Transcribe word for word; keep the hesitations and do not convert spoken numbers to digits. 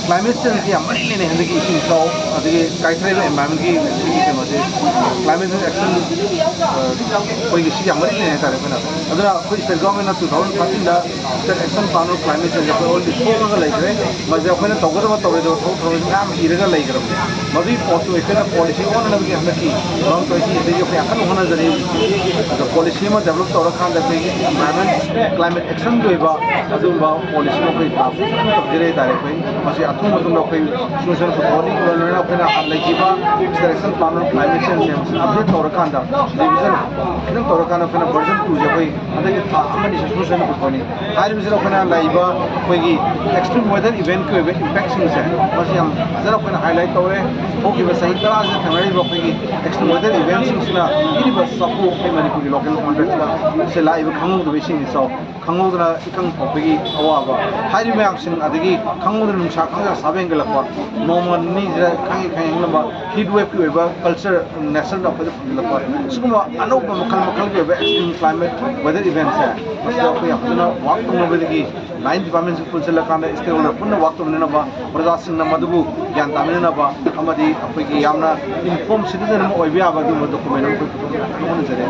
Climate ꯆꯦꯟꯖꯀꯤ ꯌꯥꯝ ꯃꯔꯤ ꯂꯩꯅꯩ ꯍꯟꯗꯛꯀꯤ ꯏꯁꯤꯡ ꯏꯆꯥꯎ, ꯑꯗꯒꯤ ꯀꯥꯏꯊꯔꯛꯏꯕ ꯑꯦꯟꯚꯥꯏꯔꯟꯃꯦꯟꯒꯤ ꯁꯤꯒꯤ ꯀꯩꯅꯣꯁꯦ, ꯀ꯭ꯂꯥꯏꯃꯦꯠ ꯑꯦꯛꯁꯟ ꯑꯩꯈꯣꯏꯒꯤ ꯁꯤ ꯌꯥꯝ ꯃꯔꯤ ꯂꯩꯅꯩ ꯍꯥꯏꯇꯥꯔꯦ꯫ ꯑꯩꯈꯣꯏꯅ ꯑꯗꯨꯅ ꯑꯩꯈꯣꯏ ꯁ꯭ꯇꯦꯠ ꯒꯣꯔꯃꯦꯟꯅ ꯇꯨ ꯊꯥꯎꯖꯟ ꯊꯥꯔꯇꯤꯟꯗ state action plan of climate change ꯑꯩꯈꯣꯏ ꯑꯣꯜꯔꯦꯗꯤ ꯊꯣꯛꯂꯒ ꯂꯩꯈ꯭ꯔꯦ꯫ ꯃꯁꯤ ꯑꯩꯈꯣꯏꯅ ꯇꯧꯒꯗꯕ ꯇꯧꯔꯣꯏꯗꯕ ꯊꯕꯛ ꯊꯧꯔꯝꯁꯤ ꯃꯌꯥꯝ ꯏꯔꯒ ꯂꯩꯈ꯭ꯔꯕꯅꯤ꯫ ꯃꯗꯨꯒꯤ ꯄꯣꯠꯇꯨ ꯑꯩꯈꯣꯏꯅ ꯄꯣꯂꯤꯁꯤ ꯑꯣꯟꯅꯅꯕꯒꯤ ꯍꯟꯗꯛꯀꯤ ꯇꯨ ꯊꯥꯎꯖꯟ ꯇ꯭ꯋꯦꯟꯇꯤ ꯁꯤꯗꯒꯤ ꯑꯩꯈꯣꯏ ꯌꯥꯝ ꯀꯟꯅ ꯍꯣꯠꯅꯖꯔꯤ ꯍꯧꯖꯤꯛ꯫ ꯑꯗꯣ ꯄꯣꯂꯤꯁꯤ ꯑꯃ ꯗꯦꯕꯂꯞ ꯇꯧꯔꯀꯥꯟꯗ ꯑꯩꯈꯣꯏꯒꯤ ꯏꯟꯚꯥꯏꯔꯟꯃꯦꯟ, ꯀ꯭ꯂꯥꯏꯃꯦꯠ ꯑꯦꯛꯁꯟꯒꯤ ꯑꯣꯏꯕ ꯑꯗꯨꯒꯨꯝꯕ ꯄꯣꯂꯤꯁꯤ ꯑꯃ ꯑꯩꯈꯣꯏ ꯄꯥꯁ ꯐꯖꯅ ꯇꯧꯖꯔꯦ ꯍꯥꯏꯇꯥꯔꯦ꯫ ꯑꯩꯈꯣꯏ ꯃꯁꯤ ꯑꯊꯨꯕ ꯃꯇꯝꯗ ꯑꯩꯈꯣꯏ ꯁꯣꯂꯨꯁꯟ ꯄꯨꯊꯣꯛꯑꯅꯤ꯫ ꯂꯣꯏꯅ ꯑꯩꯈꯣꯏꯅ ꯍꯥꯟꯅ ꯂꯩꯈꯤꯕ selection plan of climate change ꯃꯌꯥꯝꯁꯤ ꯑꯞꯗꯦꯠ ꯇꯧꯔꯀꯥꯟꯗ ꯔꯤꯚꯤꯖꯟ ꯈꯤꯇꯪ ꯇꯧꯔꯀꯥꯟꯗ ꯑꯩꯈꯣꯏꯅ ꯚꯔꯖꯟ ꯇꯨꯁꯦ ꯑꯩꯈꯣꯏ ꯍꯟꯗꯛꯀꯤ ꯊꯥ ꯑꯃꯅꯤ ꯁꯣꯂꯨꯁꯟ ꯄꯨꯊꯣꯛꯑꯅꯤ꯫ ꯍꯥꯏꯔꯤꯕꯁꯤꯗ ꯑꯩꯈꯣꯏꯅ ꯂꯩꯔꯤꯕ ꯑꯩꯈꯣꯏꯒꯤ ꯑꯦꯛꯁꯇ꯭ꯔꯤꯝ ꯋꯦꯗꯔ ꯏꯚꯦꯟꯠꯀꯤ ꯑꯣꯏꯕ ꯏꯝꯄꯦꯛꯁꯤꯡꯁꯦ ꯃꯁꯤ ꯌꯥꯝ ꯐꯖꯅ ꯑꯩꯈꯣꯏꯅ ꯍꯥꯏꯂꯥꯏꯠ ꯇꯧꯔꯦ꯫ ꯍꯧꯈꯤꯕ ꯆꯍꯤ ꯇꯔꯥꯁꯤꯗ ꯊꯦꯡꯅꯔꯤꯕ ꯑꯩꯈꯣꯏꯒꯤ ꯑꯦꯛꯁꯇ꯭ꯔꯤꯝ ꯋꯦꯗꯔ ꯏꯚꯦꯟꯠꯁꯤꯡꯁꯤꯅ ꯄꯤꯔꯤꯕ ꯁꯥꯐꯨ ꯑꯩꯈꯣꯏ ꯃꯅꯤꯄꯨꯔꯒꯤ ꯂꯣꯀꯦꯜ ꯀꯣꯟꯇꯦꯛꯁꯇ ꯁꯦ ꯂꯥꯛꯏꯕ ꯈꯪꯍꯧꯗꯕ ꯏꯁꯤꯡ ꯏꯆꯥꯎ, ꯈꯪꯍꯧꯗꯅ ꯏꯀꯪ ꯊꯣꯛꯄꯒꯤ ꯑꯋꯥꯕ ꯍꯥꯏꯔꯤꯕ ꯃꯌꯥꯝꯁꯤꯡ, ꯑꯗꯒꯤ ꯈꯪꯍꯧꯗꯅ ꯅꯨꯡꯁꯥ ꯈꯪꯁꯥ ꯁꯥꯕ ꯍꯦꯟꯒꯠꯂꯛꯄ, ꯅꯣꯡꯃ ꯅꯤꯅꯤꯁꯤꯗ ꯈꯪꯉꯤ ꯈꯪꯉꯤ ꯍꯦꯟꯒꯠꯂꯝꯕ ꯍꯤꯠ ꯋꯦꯞꯀꯤ ꯑꯣꯏꯕ ꯀꯜꯆꯔ ꯅꯦꯆꯔꯗ ꯑꯩꯈꯣꯏꯗ ꯐꯪꯖꯤꯜꯂꯛꯄ, ꯁꯤꯒꯨꯝꯕ ꯑꯅꯧꯕ ꯃꯈꯜ ꯃꯈꯜꯒꯤ ꯑꯣꯏꯕ ꯑꯦꯛꯁꯇ꯭ꯔꯤꯝ ꯀ꯭ꯂꯥꯏꯃꯦꯠ ꯋꯦꯗꯔ ꯏꯚꯦꯟꯠꯁꯦ ꯃꯁꯤꯗ ꯑꯩꯈꯣꯏ ꯌꯥꯝ ꯐꯖꯅ ꯋꯥꯛ ꯇꯧꯅꯕꯗꯒꯤ ꯂꯥꯏꯟ ꯗꯤꯄꯥꯔꯠꯃꯦꯟꯁꯤꯡ ꯄꯨꯟꯁꯤꯜꯂꯀꯥꯟꯗ ꯁ꯭ꯇꯦꯛꯍꯣꯜꯗꯔ ꯄꯨꯟꯅ ꯋꯥꯛ ꯇꯧꯃꯤꯟꯅꯅꯕ, ꯄ꯭ꯔꯖꯥꯁꯤꯡꯅ ꯃꯗꯨꯕꯨ ꯒ꯭ꯌꯥꯟ ꯇꯥꯃꯤꯟꯅꯅꯕ ꯑꯃꯗꯤ ꯑꯩꯈꯣꯏꯒꯤ ꯌꯥꯝꯅ ꯏꯟꯐꯣꯔꯝ ꯁꯤꯇꯤꯖꯟ ꯑꯃ ꯑꯣꯏꯕ ꯌꯥꯕ ꯑꯗꯨꯒꯨꯝꯕ ꯗꯣꯀꯨꯃꯦꯟ ꯑꯃ ꯑꯩꯈꯣꯏ ꯄꯨꯊꯣꯛꯅꯕ ꯍꯣꯠꯅꯖꯔꯤ꯫